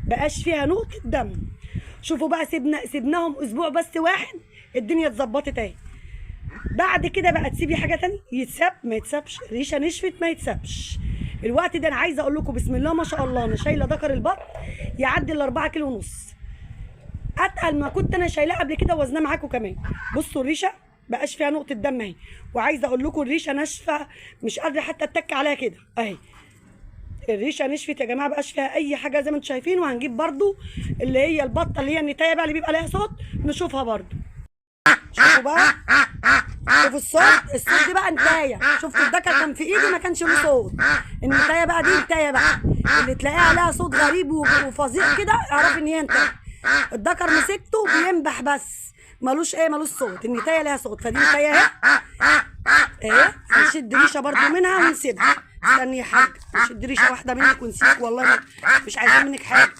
بقاش فيها نقطة دم. شوفوا بقى، سيبناهم اسبوع بس واحد، الدنيا اتظبطت اهي. بعد كده بقى تسيبي حاجة تانية يتساب ما يتسابش، ريشه نشفت ما يتسابش. الوقت ده انا عايزه اقول لكم بسم الله ما شاء الله، انا شايله ذكر البط يعدي ال 4 كيلو ونص، اتقل ما كنت انا شايلاه قبل كده، وزناه معاكم كمان. بصوا الريشة بقاش فيها نقطة دم اهي، وعايزه اقول لكم الريشة ناشفة، مش قادرة حتى اتك عليها كده اهي. الريشة نشفت يا جماعة، بقاش فيها اي حاجة زي ما انتم شايفين. وهنجيب برضو اللي هي البطة اللي هي النتايه بقى اللي بيبقى لها صوت، نشوفها برضو. شوفوا بقى، شوفوا الصوت، الصوت دي بقى نتايه. شفتوا الدكر كان في ايدي ما كانش له صوت، النتايه بقى دي نتايه بقى اللي تلاقيها لها صوت غريب وفظيع كده، اعرفي ان هي نتايه. الدكر مسكته بينبح بس ملوش ايه، ملوش صوت. النتايه لها صوت، فدي نتايه اهي اهي. هنشد ريشه برضو منها ونسيبها. استني يا حاج، نشد ريشه واحدة منك ونسيبك، والله مش عايزين منك حاجة.